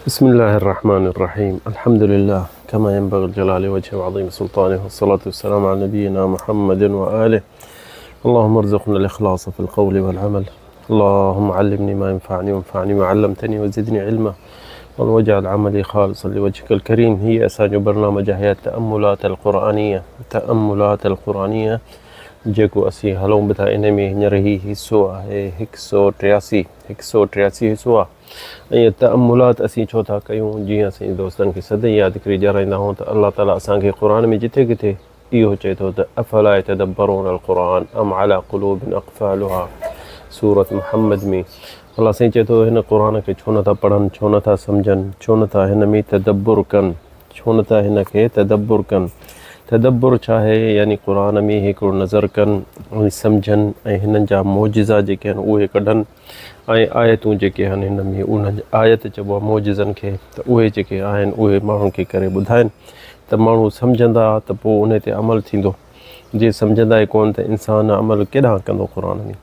بسم الله الرحمن الرحيم الحمد لله كما ينبغي لجلال وجهه وعظيم سلطانه والصلاة والسلام على نبينا محمد وآله اللهم ارزقنا الإخلاص في القول والعمل اللهم علمني ما ينفعني وانفعني ما علمتني وزدني علما واجعل عملي خالصا لوجهك الڪريم هي اسان جو برنامج آهي تأملات القرآنية تأملات القرآنية جيڪو اسين هلون به ٿا ان ۾ هينئر هي حصو آهي هڪ سؤ ٽياسي هڪ سؤ ٽياسي حصو آهي ۽ اهي تأملات اسين ڇو ٿا ڪيون جيئن اسين دوستن کي سدائين ياد ڪري ڏيارائيندا آهيون ته الله تعالي اسان کي قرآن ۾ جٿي ڪٿي اهو چئي ٿو ته افلا يتدبرون القرآن ام علي قلوب اقفالها سورة محمد ۾ الله سائين چئي ٿو هن قرآن کي ڇو نٿا پڙهن ڇو نٿا سمجهن ڇو نٿا هن ۾ تدبر ڪن ڇو نٿا هن کي تدبر ڪن تدبر ڇا آهي يعني قرآن ۾ هڪڙو نظر ڪن ۽ سمجهن ۽ هنن جا معجزا جيڪي آهن اهي ڪڍن ۽ آيتون جيڪي آهن هن ۾ انهن آيت چئبو آهي معجزن کي ته اهي جيڪي آهن اهي ماڻهن کي ڪري ٻڌائن ته ماڻهو سمجهندا ته پوء ان تي عمل ٿيندو جي سمجهندا ئي ڪونه ته انسان عمل ڪيڏانهن ڪندو قرآن ۾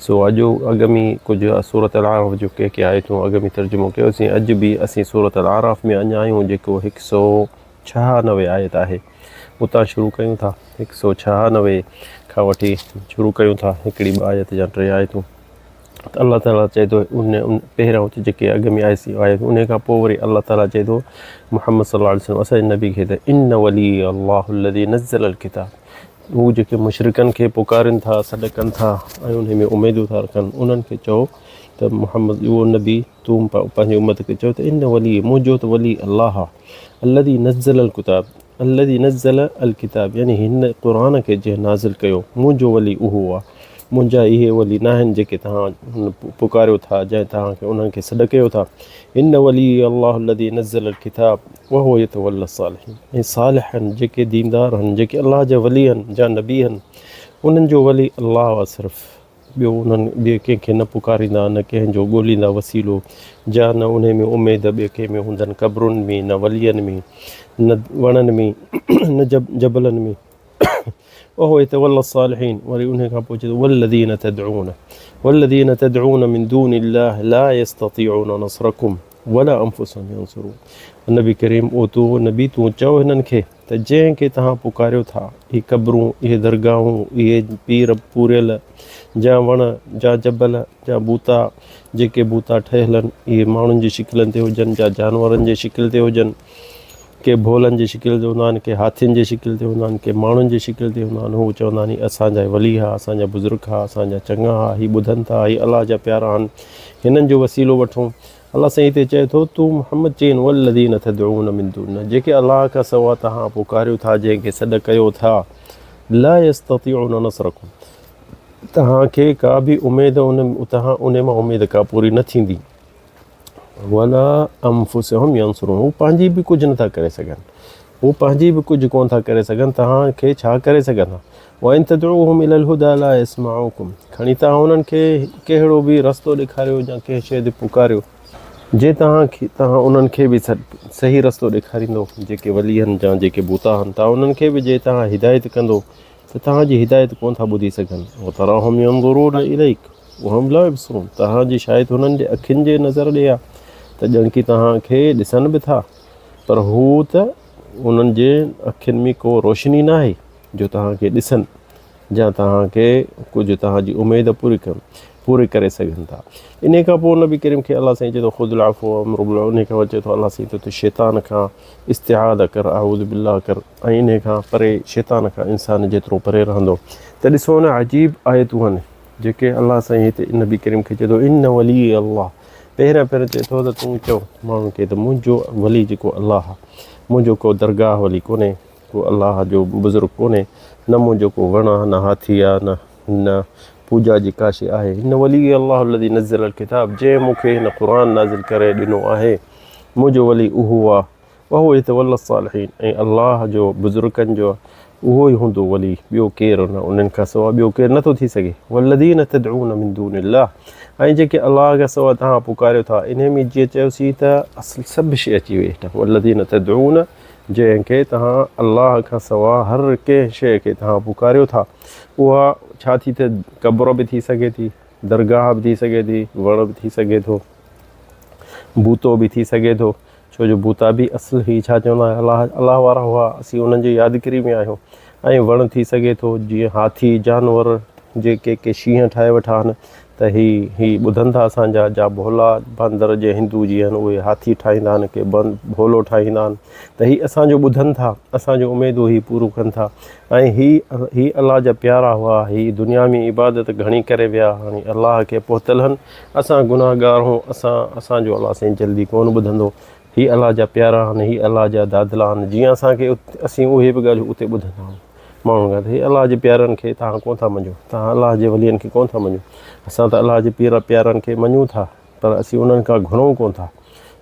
سو اڄ اڳ ۾ ڪجهه سورت الاعراف جو ڪي ڪي آيتون اڳ ۾ ترجمو ڪيوسين اڄ به اسين سورت الاعراف ۾ اڃا آهيون جيڪو هڪ سو ڇهانوي آيت آهي اتان شروع ڪيون ٿا هڪ سو ڇهانوي کان وٺي شروع ڪيون ٿا هڪڙي ٻه آيت يا ٽي آيتون ته الله تعاليٰ چئي ٿو ان ان پهريان اتي جيڪي اڳ ۾ آيسي آيت ان کان پوء وري الله تعاليٰ چئي ٿو محمد صلي الله عليه وسلم اسان جي نبي کي ته ان ولي الله الذي نزل الڪتاب هو جيڪي مشرڪن کي پڪارين ٿا سڏ ڪن ٿا ۽ ان ۾ اميدون ٿا رکن انهن کي چئو ته محمد اهو نبي تون پنهنجي امت کي چئو ته ان ولي منهنجو ته ولي الله الذي نزل الڪتاب الذي نزل الڪتاب يعني هن قرآن کي جنهن نازل ڪيو منهنجو ولي اهو آهي منهنجا اهي ولي ناهن جيڪي توهان پڪاريو ٿا جنهن توهان کي انهن کي سڏ ڪيو ٿا ان ولي الله الذي نزل الڪتاب وهو يتولى الصالحين ۽ صالحن جيڪي ديندار آهن جيڪي الله جا ولي آهن جا نبي آهن انهن جو ولي الله آهي صرف ٻيو انهن ٻئي ڪنهن کي نه پڪاريندا، نه ڪنهن جو ڳوليندا وسيلو، جا نه انهي ۾ اميد ٻئي ڪنهن ۾ هوندن قبرن ۾، نه ولين ۾، نه وڻن ۾، نه جبلن ۾. وهو يتولي الصالحين وري انهي کان پوء چئي ٿو والذين تدعون والذين تدعون من دون الله لا يستطيعون نصركم ولا انفسهم ينصرون نبي ڪريم او تو نبي تون چئو هنن کي ته جنهن کي توهان پڪاريو ٿا، اهي قبرون، اهي درگاهون، اهي پير پوريل، جا وڻ، جا جبل، جا بوتا، جيڪي بوتا ٺهيل آهن، اهي ماڻهن جي شڪلن تي هجن جا جانورن جي شڪل تي هجن، ڪي ڀولن جي شڪل تي هوندا آهن، ڪي هاٿين جي شڪل تي هوندا آهن، ڪي ماڻهن جي شڪل تي هوندا آهن، هو چوندا آهن هي اسان جا ولي ها، اسان جا بزرگ ها، اسان جا چڱا ها، هي ٻڌن ٿا، هي الله جا پيارا آهن، هنن جو وسيلو وٺون. الله سائين هتي چئي ٿو، تون محمد چئين والذين تدعون من دون الله جيڪي الله کان سواء توهان پڪاريو ٿا جنهن کي سڏ ڪيو ٿا لا يستطيعون نصرڪم توهان کي ڪا به اميد ان توهان ان مان اميد ڪا پوري نه ٿيندي ولا انفسهم ينصرون هو پنهنجي به ڪجهه نٿا ڪري سگهن هو پنهنجي به ڪجهه ڪونه ٿا ڪري سگهن، توهان کي ڇا ڪري سگهن ٿا؟ وان تدعوهم الي الهدي لا يسمعوڪم کڻي توهان انهن کي ڪهڙو به رستو ڏيکاريو يا ڪنهن شيء تي پڪاريو، جي توهان کي توهان انهن کي به صحيح رستو ڏيکاريندو، جيڪي ولي آهن يا جيڪي بوتا آهن، توهان انهن کي به جي توهان هدايت ڪندو ته توهان جي هدايت ڪونه ٿا ٻڌي سگهن. وتراهم ينظرون اليڪ وهم لا يبصرون توهان جي شايد هنن جي اکين جي نظر ڏي آ ته ڄڻ ڪي توهان کي ڏسن به ٿا. پر هو ته انهن جي اکين ۾ ڪو روشني ناهي جو توهان کي ڏسن يا توهان کي ڪجهه توهان جي اميد پوري ڪن پوري ڪري سگهن ٿا. انهي کان پوء نبي ڪريم کي الله سائين چئي ٿو خذ العفو وامر بالعرف انهي کان چئي ٿو الله سائين ته تون شيطان کان استعاذه ڪر اعوذ بالله ڪر ۽ انهي کان پري شيطان کان انسان جيترو پري رهندو ته ڏسو نه عجيب آيتون آهن جيڪي الله سائين هتي نبي ڪريم کي چئي ٿو ان ولي الله پهريان پهريان چئي ٿو ته تون چئو ماڻهن کي ته منهنجو ولي جيڪو الله آهي منهنجو ڪو درگاهه ولي ڪونهي ڪو الله جو بزرگ ڪونهي نه منهنجو ڪو وڻ آهي نه هاٿي آهي نه نه پوڄا جي ڪا شيء آهي ان ولي الله الذي نزل الڪتاب جنهن مون کي هن قرآن نازل ڪري ڏنو آهي منهنجو ولي اهو آهي وهو يتولي الصالحين ۽ الله جو بزرگن جو اهو ئي هوندو ولي ٻيو ڪير نه انهن کان سواء ٻيو ڪير نٿو ٿي سگهي والذين تدعون من دون الله ۽ جيڪي الله کان سواء توهان پڪاريو ٿا انهي ۾ جيئن چيوسين ته اصل سڀ شيء اچي وئي هيٺان والذين تدعون جنهن کي توهان الله کان سواء هر ڪنهن شيء کي توهان پڪاريو ٿا اها ڇا ٿي ته قبر به ٿي سگهي ٿي درگاهه به ٿي سگهي ٿي وڻ به ٿي سگهي ٿو. بوتو به ٿي سگهي ٿو، ڇو جو بوتا به اصل هي ڇا چوندا آهن الله الله وارا هئا، اسين انهن جي يادگيري ۾ آهيون ۽ وڻ ٿي سگهي ٿو جيئن هاٿي جانور جيڪي ڪي شينهن ٺاهي ويٺا آهن ته هي هي ٻڌن ٿا اسان جا جا ڀولا باندر جي هندو جي آهن اهي هاٿي ٺاهيندا آهن ڪي بند ڀولو ٺاهيندا آهن ته هي اسان جو ٻڌن ٿا اسان جو اميدون هي پورو ڪن ٿا ۽ هي هي الله جا پيارا هئا هي دنيا ۾ عبادت گهڻي ڪري ويا هاڻي الله کي پهتل هن اسان گناهگار هون اسان اسان جو الله سائين جلدي ڪونه ٻڌندو هي الله جا پيارا آهن هي الله جا دادلا آهن جيئن اسان کي اسين اهي به ڳالهيون اتي ٻڌندا آهيون ماڻهن کان ته هي الله جي پيارن کي توهان ڪونه ٿا مڃو توهان الله جي ولين کي ڪونه ٿا مڃو اسان ته الله جي پير پيارن کي مڃون ٿا پر اسين انهن کان گهرون ڪونه ٿا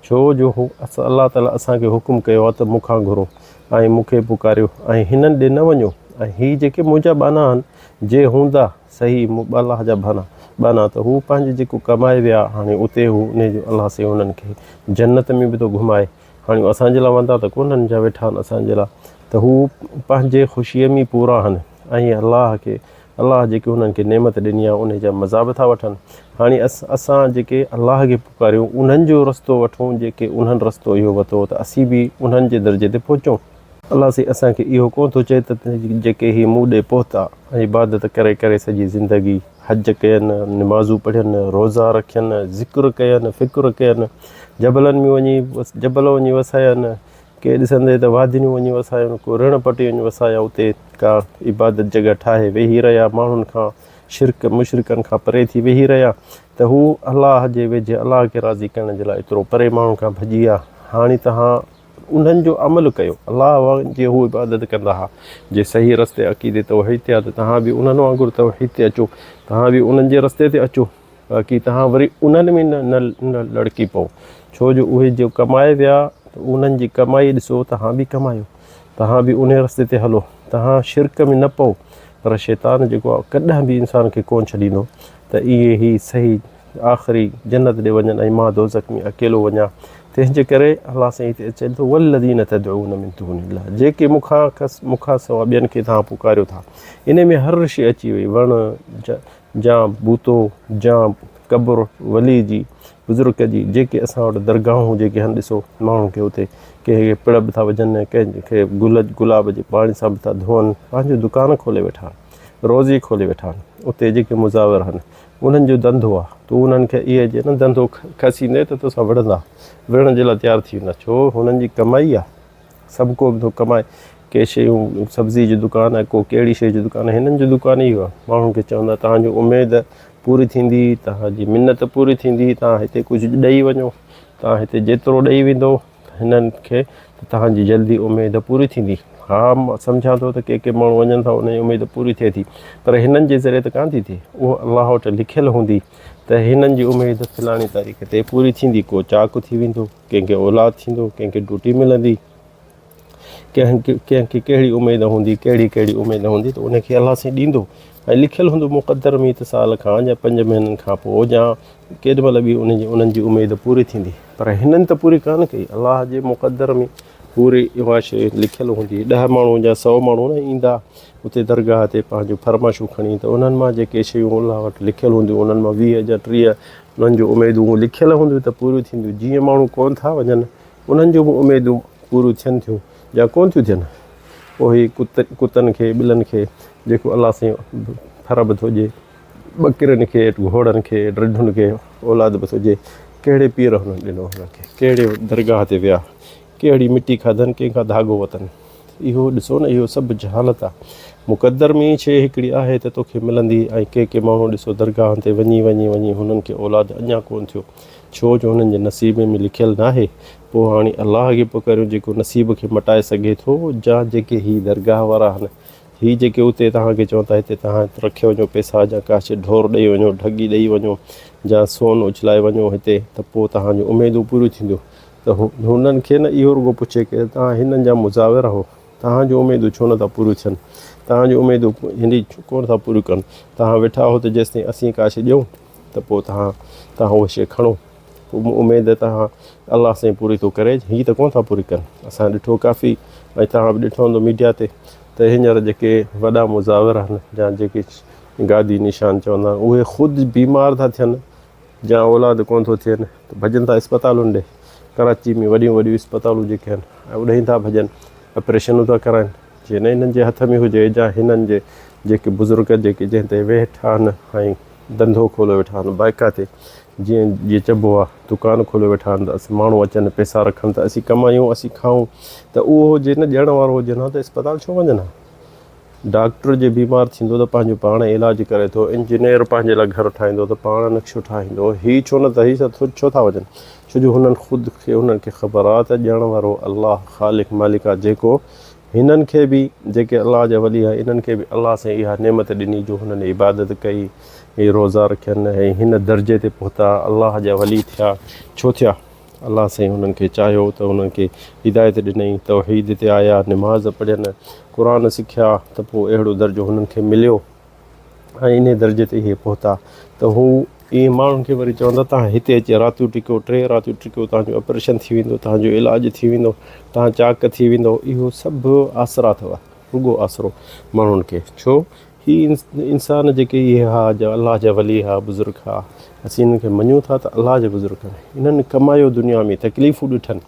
ڇو جو هو الله تعالي اسان کي حڪم ڪيو آهي ته مون کان گهرو ۽ مون کي پڪاريو ۽ هنن ڏي نه وڃو ۽ هي جيڪي منهنجا ٻانها آهن جي هوندا صحيح الله جا ٻانها ٻانها ته هو پنهنجو جيڪو ڪمائي ويا هاڻي اتي هو انهي جو الله سائين انهن کي جنت ۾ به ٿو گهمائي هاڻي اسان جي لاء واندا ته ڪونهن جا ويٺا آهن اسان جي لاء ته هو پنهنجي خوشيء ۾ پورا آهن ۽ الله کي الله جيڪي انهن کي نعمت ڏني آهي انهي جا مزا به ٿا وٺن هاڻي اسان جيڪي الله کي پڪاريون انهن جو رستو وٺون جيڪي انهن رستو اهو وتو ته اسين به انهن جي درجي تي پهچون. الله سائين اسان کي اهو ڪونه ٿو چئي ته جيڪي هي مون ڏي پهتا ۽ عبادت ڪري ڪري سڄي زندگي حج ڪين، نمازون پڙهين، روزا رکين، ذڪر ڪين، فڪر ڪين، جبلن ۾ وڃي جبل وڃي وساين، ڪي ڏسندي ته وادين وڃي وساين، ڪو رڻ پٽي وڃي وسايا اتي ڪا عبادت جڳهه ٺاهي ويهي رهيا ماڻهن کان شرڪ مشرڪن کان پري ٿي ويهي رهيا ته هو الله جي ويجهي الله کي راضي ڪرڻ جي لاء ايترو پري ماڻهن کان ڀڄي ويا هاڻي توهان انهن جو عمل ڪيو الله وانگر جي هو عبادت ڪندا ها جي صحيح رستي عقيدي توحيد تي ها ته توهان به انهن وانگر توحيد تي اچو توهان به انهن جي رستي تي اچو باقي توهان وري انهن ۾ نه نه لڙڪي پئو ڇو جو اهي جو ڪمائي ويا ته انهن جي ڪمائي ڏسو توهان به ڪمايو توهان به انهي رستي تي هلو توهان شرڪ ۾ نه پئو پر شيطان جيڪو آهي ڪڏهن به انسان کي ڪونه ڇڏيندو ته اهي هي صحيح آخري جنت ڏي وڃن ۽ مان دوزخ ۾ اڪيلو وڃان تنهن جي ڪري الله سائين هتي چئي ٿو والذين تدعون من دون الله جيڪي مون کان مون کان سوا ٻين کي توهان پڪاريو ٿا ان ۾ هر شيء اچي وئي وڻ جا بوتو جا قبر ولي جي بزرگ جي جيڪي اسان وٽ درگاهون جيڪي آهن ڏسو ماڻهن کي اتي ڪنهن کي پڙ به ٿا وجهن ڪنهن کي گل گلاب جي پاڻي سان به ٿا ڌوئن پنهنجو دڪان کولي ويٺا آهن روزي کولي ويٺا آهن اتي جيڪي مزاور آهن انهن جو ڌنڌو آ، تون انهن کي اهي جي نه ڌنڌو کسيندين ته توسان وڙهندا، وڙهڻ جي لاء تيار ٿي ويندا، ڇو هنن جي ڪمائي آ، سڀ ڪو به ٿو ڪمائي، ڪي شيون سبزي جو دڪان آ، ڪو ڪهڙي شيء جو دڪان آ، هنن جو دڪان اهو آ، ماڻهن کي چوندا توهان جي اميد پوري ٿيندي، توهان جي منت پوري ٿيندي، توهان هتي ڪجهه ڏئي وڃو، توهان هتي جيترو ڏئي ويندو. هنن کي ته توهان جي جلدي اميد پوري ٿيندي. ها مان سمجهان ٿو ته ڪي ڪي ماڻهو وڃن ٿا انهن جي اميد پوري ٿئي ٿي پر هنن جي ذريعي ته ڪانه ٿي ٿئي. اهو الله وٽ لکيل هوندي ته هنن جي اميد فلاڻي تاريخ تي پوري ٿيندي. ڪو چاڪ ٿي ويندو، ڪنهن کي اولاد ٿيندو، ڪنهن کي ڊيوٽي ملندي، ڪنهن ڪنهن کي ڪهڙي اميد هوندي، ڪهڙي ڪهڙي اميد هوندي ته ان کي الله سائين ڏيندو ۽ لکيل هوندو مقدر ۾ ته سال کان يا پنج مهينن کان پوء يا ڪيڏي مهل به انهن جي انهن جي اميد پوري ٿيندي پر هنن ته پوري ڪانه ڪئي الله جي مقدر ۾ پوري اها شيء لکيل هوندي ڏهه ماڻهو يا سو ماڻهو نه ايندا اتي درگاهه تي پنهنجون فرمائشون کڻي ته انهن مان جيڪي شيون الله وٽ لکيل هونديون انهن مان 20 يا 30 انهن جون اميدون لکيل هونديون ته پوريون ٿينديون جيئن ماڻهو ڪونه ٿا وڃن انهن جون به اميدون پوريون ٿين ٿيون يا ڪونه ٿيون ٿين اهي ڪتن کي ٻلن کي جيڪو الله سائين ڦر به ٿو ڏئي ٻڪرين کي، گهوڙن کي، رڍن کي اولاد به ٿو ڏئي. ڪهڙي پير هنن ڏنو هنن کي؟ ڪهڙي درگاهه تي ويا؟ ڪهڙي مٽي کاڌن؟ ڪنهن کان ڌاڳو وتن؟ اهو ڏسو نه اهو سڀ جهالت آ. مقدر ۾ ئي شيء هڪڙي آهي ته توکي ملندي ۽ ڪي ڪي ماڻهو ڏسو درگاهن تي وڃي وڃي وڃي هنن کي اولاد اڃا ڪونه ٿيو. ڇو جو هنن جي نصيب ۾ لکيل ناهي. پوء هاڻي الله کي پڪاريو جيڪو نصيب کي مٽائي سگهي ٿو جا جيڪي هي درگاهه وارا آهن هي جيڪي اتي توهان کي چون ٿا هتي توهان رکي وڃو پئسا جا ڪا شيء ڍور ڏئي وڃو ڍڳي ڏئي وڃو جا سون اڇلائي وڃو هتي ته پوء توهان جون اميدون پوريون ٿينديون ته هنن کي نه اهو رڳو پڇي ڪي توهان هنن جا مزاور آهو توهان جون اميدون ڇو نٿا پوريون ٿين توهان جون اميدون هني ڪونه ٿا پوريون ڪن توهان ويٺا آهو ته جيستائين اسين ڪا شيء ڏيون ته پوء توهان توهان اها شيء کڻو پوء اميد توهان الله سائين پوري ٿو ڪري هي ته ڪونه ٿا پوري ڪن اسان ڏٺو ڪافي ۽ توهان به ڏٺو هوندو ميڊيا تي ته هينئر جيڪي وڏا مزاور آهن يا جيڪي گادي نشان چوندا آهن اهي خود بيمار ٿا ٿين جا اولاد ڪونه ٿو ٿين ته ڀڄن ٿا اسپتالن ڏي. ڪراچي ۾ وڏيون وڏيون اسپتالون جيڪي آهن اوڏانهن ٿا ڀڄن، آپريشنون ٿا ڪرائن. جي نه هنن جي هٿ ۾ هجي جا هنن جي جيڪي بزرگ جيڪي جنهن تي ويٺا آهن ۽ ڌنڌو کوليو ويٺا آهن بائڪا تي جيئن جيئن چئبو آهي دڪان کوليو ويٺا آهن ته اسين ماڻهو اچن پئسا رکن ته اسين ڪمايون اسين کائون ته اهو جي نه ڏيڻ وارو هجن ها ته اسپتال ڇو وڃن ها. ڊاڪٽر جي بيمار ٿيندو ته پنهنجو پاڻ علاج ڪري ٿو، انجنيئر پنهنجي لاء گهر ٺاهيندو ته پاڻ نقشو ٺاهيندو، هي ڇو نه ته هي سڀ ڇو ٿا وڃن؟ ڇو جو هنن خود کي هنن کي خبر آ ته ڏيڻ وارو الله خالق مالڪ آ جيڪو هنن کي به جيڪي الله جا ولي آهن انهن کي به الله سائين اها نعمت ڏني جو هنن عبادت ڪئي ۽ روزا رکين ۽ هن درجي تي پهتا الله جا ولي ٿيا ڇو ٿيا؟ الله سائين انهن کي چاهيو ته انهن کي هدايت ڏنائين، توحيد تي آيا، نماز پڙهين، قرآن سکيا ته پوء اهڙو درجو هنن کي مليو ۽ انهي درجي تي اهي پهتا ته هو ائين ماڻهن کي وري چوندا توهان هتي اچي راتيون ٽڪيو، ٽي راتيون ٽڪيو توهان جو آپريشن ٿي ويندو، توهان جو علاج ٿي ويندو، توهان چاڪ ٿي ويندو، اهو سڀ آسرا اٿو، رڳو آسرو ماڻهن کي ڇو هي انسان جيڪي اهي ها جا الله جا ولي ها بزرگ ها اسين انهن کي مڃون ٿا ته الله جا بزرگ آهن انهن ڪمايو دنيا ۾ تڪليفون ڏٺن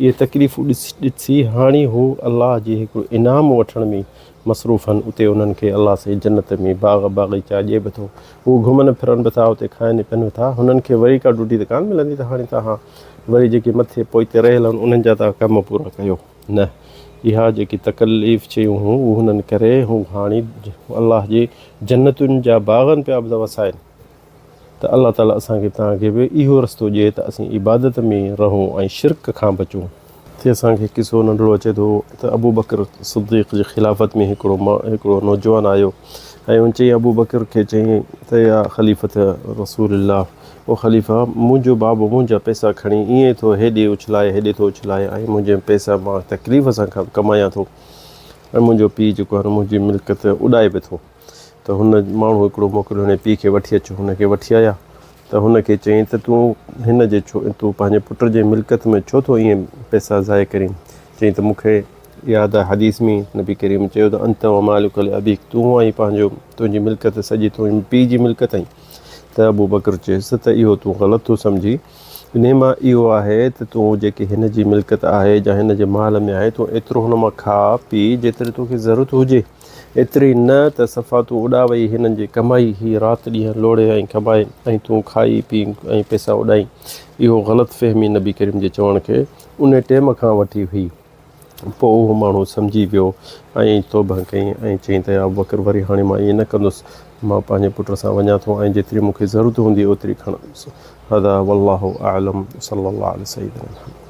اهي تڪليفون ڏسي هاڻي هو الله جي هڪڙو انعام وٺڻ ۾ مصروف آهن اتي انهن کي الله سائين جنت ۾ باغ باغيچا ڏئي به ٿو هو گهمن ڦرن به ٿا اتي کائن پين به ٿا هنن کي وري ڪا ڊيوٽي ته ڪانه ملندي ته هاڻي توهان وري جيڪي مٿي پوئتي رهيل آهن انهن جا توهان ڪم پورا ڪيو نه، اها جيڪي تڪليف چيون هون، اهو هنن ڪري هو هاڻي الله جي جنتن جا باغن پيا به وسائن ته الله تعالي اسان کي توهان کي به اهو رستو ڏئي ته اسين عبادت ۾ رهون ۽ شرڪ کان بچون. هتي اسان کي قصو ننڍڙو اچي ٿو ته ابوبڪر صديق جي خلافت ۾ هڪڙو هڪڙو نوجوان آيو ۽ ان چيائين ابوبڪر کي چيائين ته يا خليفة رسول الله او خليفه! منهنجو بابو منهنجا پئسا کڻي ائين ٿو هيڏي اڇلائي هيڏي ٿو اڇلائي ۽ منهنجا پئسا مان تڪليف سان ڪمايان ٿو ۽ منهنجو پيء جيڪو آهي منهنجي ملڪيت اڏائي به ٿو ته هن ماڻهو هڪڙو موڪليو هن پيء کي وٺي اچ هن کي وٺي آيا ته هن کي چيائين ته تون هن جي ڇو تون پنهنجي پٽ جي ملڪيت ۾ ڇو ٿو ائين پئسا ضايع ڪرين چيائين ته مون کي ياد آهي حديث ۾ نبي ڪريم چيو ته انت ومالڪ لابيڪ تون ۽ پنهنجو تنهنجي ملڪيت سڄي تنهنجي پيء جي ملڪيت ۽ ته ابوبڪر چيس ته اهو تون غلط ٿو سمجهين، انهي مان اهو آهي ته تون جيڪي هن جي ملڪيت آهي جا هن جي مال ۾ آهي تون ايترو هن مان کاء پي جيتري توکي ضرورت هجي، ايتري نه ته صفا تون اڏا وئي هنن جي ڪمائي هي رات ڏينهن لوڙي ۽ ڪمائي ۽ تون کائي پي ۽ پئسا اڏائين. اهو غلط فهمي نبي ڪريم جي چوڻ کي انهي ٽيم کان وٺي هئي. پوء اهو ماڻهو سمجهي ويو ۽ توبهه ڪئي ۽ چيائين ته يا ابوبڪر وري هاڻي مان ائين نه ڪندس، مان پنهنجي پٽ سان وڃان ٿو ۽ جيتري مون کي ضرورت هوندي اوتري کڻندس. هذا والله اعلم وصلي الله علي سيدنا محمد.